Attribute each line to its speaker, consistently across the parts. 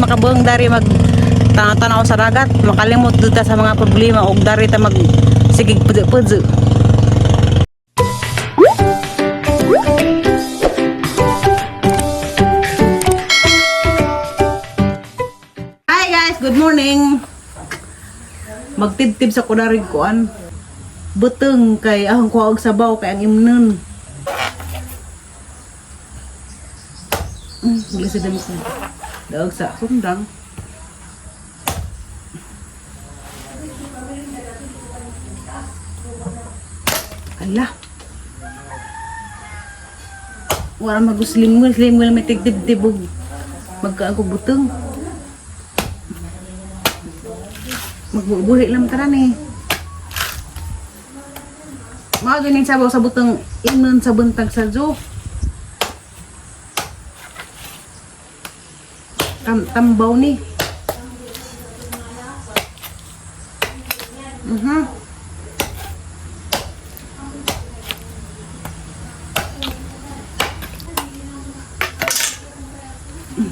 Speaker 1: makabuang dari mag tanaw-tanaw sa dagat, makalimot duta sa mga problema og dari ta mag sigig pudyo-pudyo. Hi guys, good morning. Magtibtib sa kudarig kuan. Buteng kay ahong kuha og sabaw kay ang imnon. Glisod mo ko. Daog sa sundang. Ala. Wala maguslim slim may tigtib-tibog. Magkaan ko buteng. Magbubuhi lang taran eh. Mga ganin sabaw sa buteng imnon sa buntag sa zoo. Tambaw ni.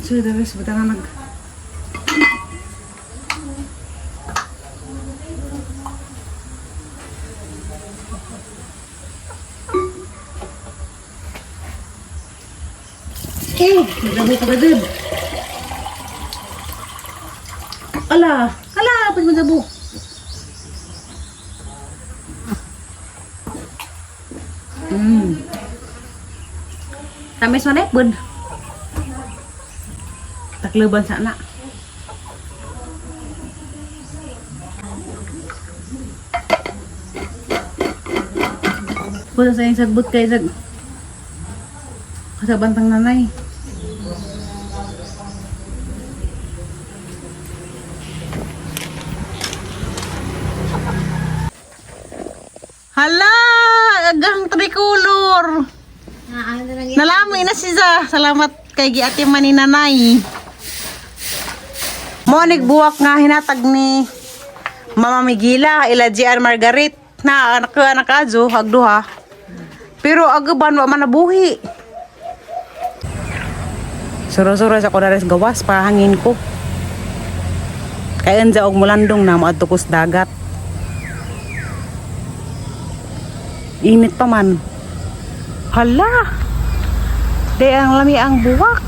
Speaker 1: So, the rest, buta na nag... Eh, nagdabo ka ba dun? Ala, ala, pag magdabo. Tamis man eh, bud. Takluban sa anak. Pusa sa iyong sagbot kay sag kasabantang nanay. Hala! Agang tricolor! Nalamoy na siya. Salamat kay giati man ni nanay. Monig buwak nga hinatag ni Mama Migila, ila GR Margaret na anak anak ajo agduha. Pero agaban wa man nabuhi. Suro-suro sa kudares gawas pahangin ko. Kay enja og mulandong na moadto ko sa dagat. Init pa man. Hala! Di ang lami ang buwak.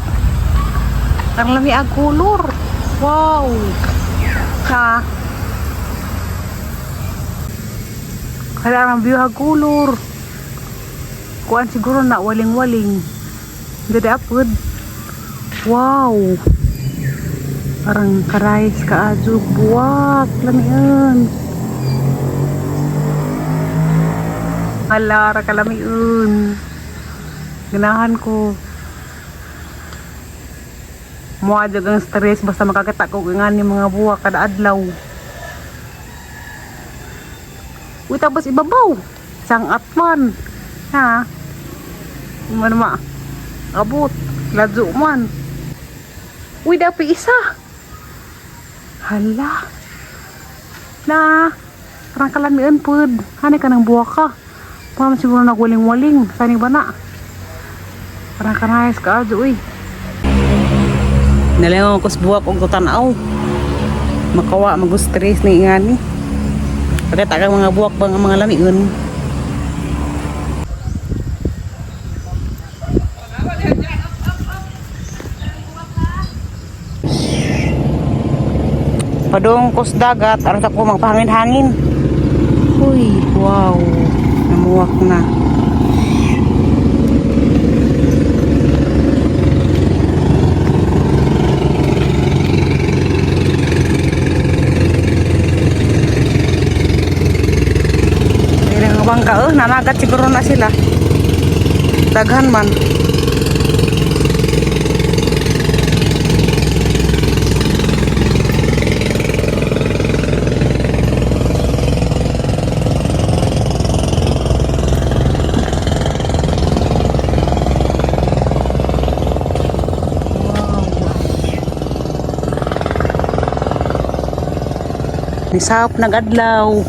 Speaker 1: Ang lami ang kulor. Wow! Ha? Hala ang view ang kulor. Kuan siguro na waling-waling. Gada apod. Wow! Parang karais kaadyo buwak. Lamian. Hala, ra kalamiun. Ganahan ko. Muha jud ang stress basta makakita ko nga ni mga buwak kada adlaw. Uy, tapos ibabaw. Sangat man. Ha? Man ma. Abot. Ladyo man. Uy, dapat isa. Hala. Na. Parang kalamian pud. Hani ka ng buwak ka. Parang siguro nagwaling-waling. Sani ba na? Parang kanayas ka, adyo, uy. Nalingaw ko sa buwak og tanaw. Makawa, mag-stress ni ingani. Pagkata kang mga buwak bang ang mga lamiun. Padung ko sa dagat, aron sa ko magpahangin-hangin. Uy, wow. Namuwak na. Ilang bangka oh, nanagat siguro na sila. Daghan man. Nisap nagadlaw.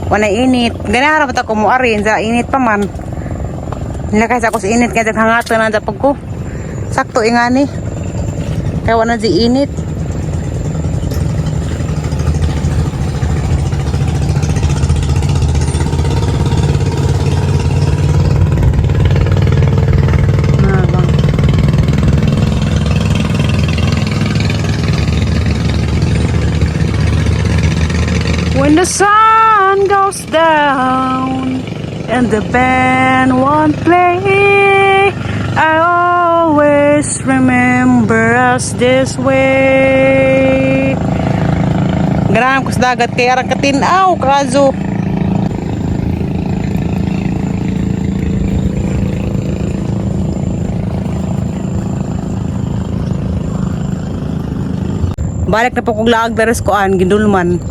Speaker 1: Wala init. Ganahan ba ko mo ari sa init pa man. Nilakay sa ako sa init kaya hangato na pag ko. Sakto ingani. Kaya wala di init. Ah, bang. When the sun goes down and the band won't play, I always remember us this way. Ganahan ko sa dagat kay arang katinaw, kazo. Balik na po kong laag dares koan, gindulman.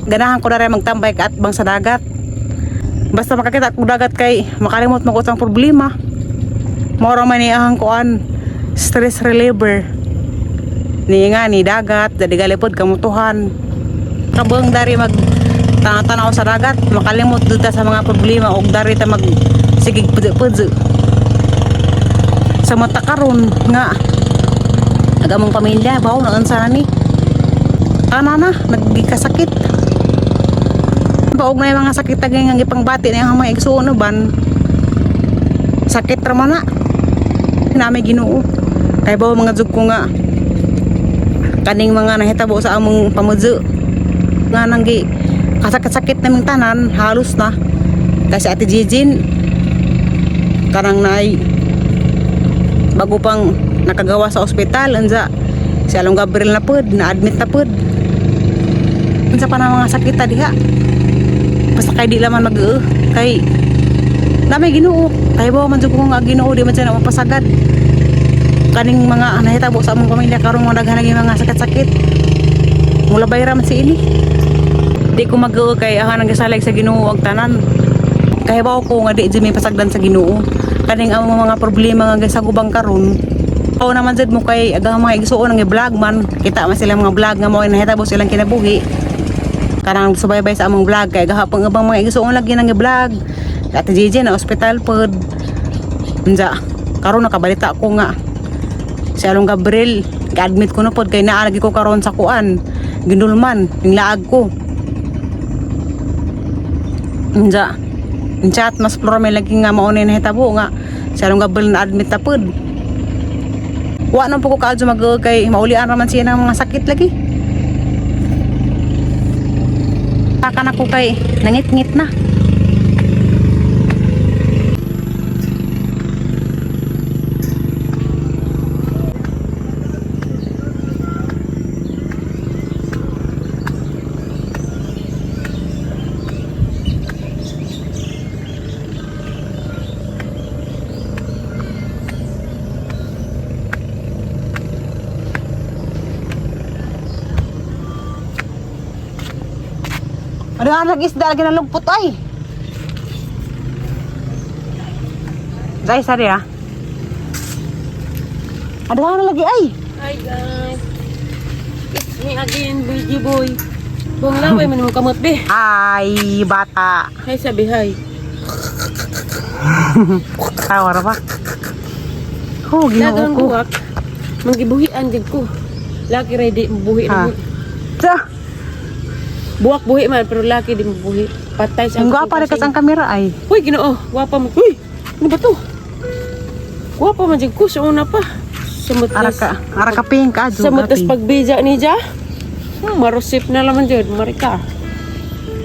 Speaker 1: Ganahan ko na rin magtambay ka at bang sa dagat. Basta makakita ko dagat kay makalimot mo ko sa problema. Moro man ni ang kuan stress reliever. Ni nga ni dagat, dali galipod kamutuhan. Kabang dari mag tanaw sa dagat, makalimot dito sa mga problema og dari ta mag sigig pudyo-pudyo. Sa mata karon nga agamong pamilya bawo na unsa na ni. Ana na nagkasakit. Baog na yung mga sakit tagay nga gipangbati na yung mga igsuon uban. Sakit ra man na. Nami Ginoo. Kay bawo mga jug ko nga kaning mga nahitabo sa among pamudyo nga nanggi kasakit-sakit naming tanan halos na kasi Ate Jijin karang naay bago pang nakagawa sa ospital unsa si Along Gabriel na pod na-admit na pod unsa pa na mga sakita diha basta kay di laman mag kay namay Ginoo kay bawo man jud ko nga Ginoo di man siya na mapasagad kaning mga nahitabo sa among pamilya karon mga daghan ng mga sakit-sakit mula bayra man si ini di ko mag kay aha nang gisalig sa Ginoo ang tanan kay bawo ko nga di jud may pasagdan sa Ginoo kaning ang mga problema nga gisagubang karon. Ako naman jud mo kay agang mga igsuon ang i-vlog man kita man sila mga vlog nga mao nahitabo silang kinabuhi kanang subaybay sa among vlog kay gahapon ubang mga igsuon lagi nang i-vlog. Ate JJ na ospital pod unsa karon nakabalita ko nga si Along Gabriel ga-admit ko na pod kay naa lagi ko karon sa kuan gindulman ning laag ko unsa chat mas pluro may lagi nga mao na nahitabo nga si Along Gabriel na admit na pod wa nang po ko kaadyo mag kay maulian ra man siya ng mga sakit lagi. Taka na ko kay nangit-ngit na. Ano ang nag-isda lagi ng lugpot ay? Zay, sorry ah. Ano ang lagi ay?
Speaker 2: Hi guys. It's me again, BG boy. Bong laway man mo kamot be.
Speaker 1: Ay, bata.
Speaker 2: Hi sabi hi.
Speaker 1: Tawa ra ba? Oh, ginoo
Speaker 2: Dagang
Speaker 1: ko.
Speaker 2: buwak. Manggibuhian jud ko. Laki ray di mabuhi
Speaker 1: Ha.
Speaker 2: na.
Speaker 1: Sa,
Speaker 2: Buwak buhi man pero laki di mabuhi. Patay sa
Speaker 1: ang gwapa rin kas ang kamera ay.
Speaker 2: Uy, Ginoo, gwapa mo. Uy, ano ba to? Gwapa man jud ko sa una pa. Sa
Speaker 1: Ara ka pink ah,
Speaker 2: Sa matas pagbija ni ja. Marusip na laman jud, marika.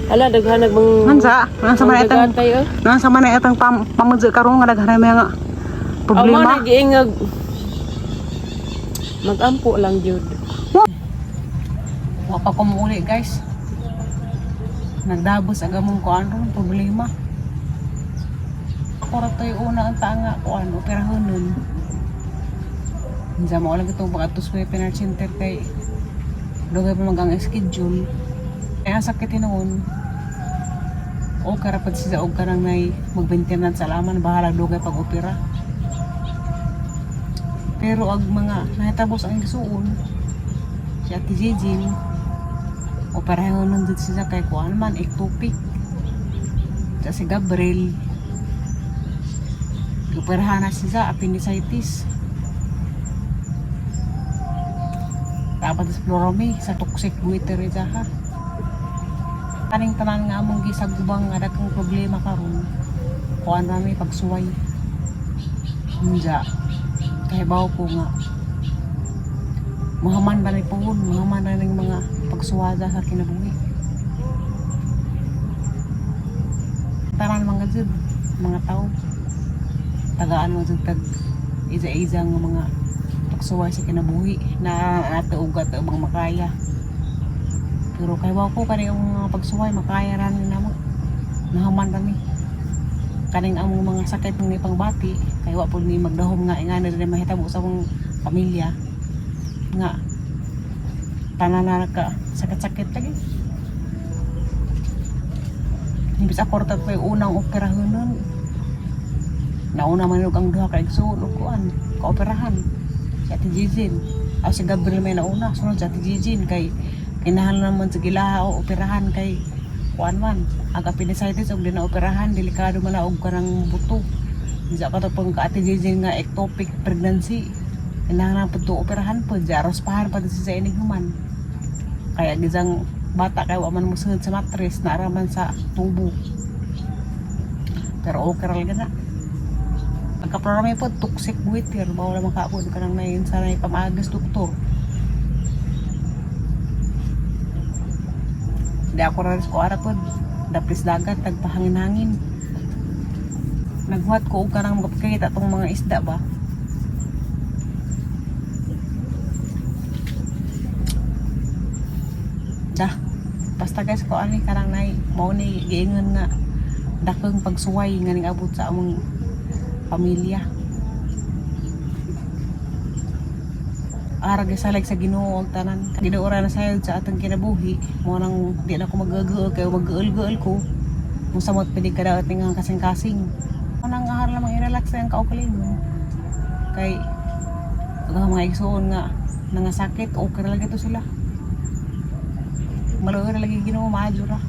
Speaker 2: Ala daghan bang
Speaker 1: Nansa, nansa man itang,
Speaker 2: tayo.
Speaker 1: nansa man itang pamudyo karon nga daghan may nga
Speaker 2: Problema.
Speaker 1: problema.
Speaker 2: Amo nagiingag magampo lang jud.
Speaker 1: Wa pa ko muuli, guys. Nagdabos aga mong kuan ron problema. Ako ra to'y una ang tanga kuan operahonon. Unsa mo lang itong baka sa webinar center kay dugay pa magang schedule. Kaya ang sakit hinuon. O karapat siya og kanang nay mag-maintenance sa laman bahala dugay pag opera. Pero ag mga nahitabos ang igsuon si Ate Jijin o pareho nandun sila kay kuan man ectopic sa si Gabriel. Gioperahan na siya sa appendicitis. Dapat sa Florome sa toxic goiter siya ha. Kaning tanan nga among gisagubang nga daghang problema karon. Kuan rami pagsuway. Unja. Kahibaw ko nga mahaman ba ni puhon, mahaman na ning mga pagsuwada sa kinabuhi. Tanan mga jud, mga tao. Tagaan mo jud tag iza-iza nga mga pagsuway sa kinabuhi na ate ugat ubang makaya. Pero kay ko kani ang mga pagsuway makaya ra ni namo. Nahaman ra ni. Kaning among mga sakit ni pangbati kay wa pud ni magdahom nga ingana rin mahitabo sa among pamilya nga tanan na ka sakit-sakit lagi. Imbis ako ra pa yung unang operahan nun. Nauna man og ang duha ka igsoon og kuan, kaoperahan. Si Ate Jijin. Aw si Gabriel may nauna, sunod si Ate Jijin kay kinahanglan naman sa gilaha o operahan kay kuan man. Ang appendicitis og di na operahan, delikado man na og kanang buto. Bisa ka to pang ka Ate Jijin nga ectopic pregnancy. Kinahanglan pud to operahan pud, jaros pahan pa sa ining human. Kaya gizang bata kay wa man mosunod sa matres, naaraman sa tubo. Pero okay ra lagi na. Pagka-programa po, toxic goiter. Bawal makaabot ka nang nayin sa nay pamagas doktor. Di ako rin ko ara po. Daplis dagat, tagpahangin-hangin. Naghuhat ko og kanang makapakita tong mga isda ba. Dah. Basta guys ko ani kanang nay mao ni giingon nga dakong pagsuway nga ning abot sa among pamilya. Ara gisalig sa Ginoo ang tanan. Ginoo ra na sayod sa atong kinabuhi. Mo nang di na ko magagaol kay maggaol-gaol ko. Musamot pwede ka daw nga kasing-kasing. Mo nang ahar lamang i-relax ang kaugalingon. Kay ang mga igsoon nga nangasakit, okay ra lagi to sila. Maluoy ra lagi Ginoo, maayo ra.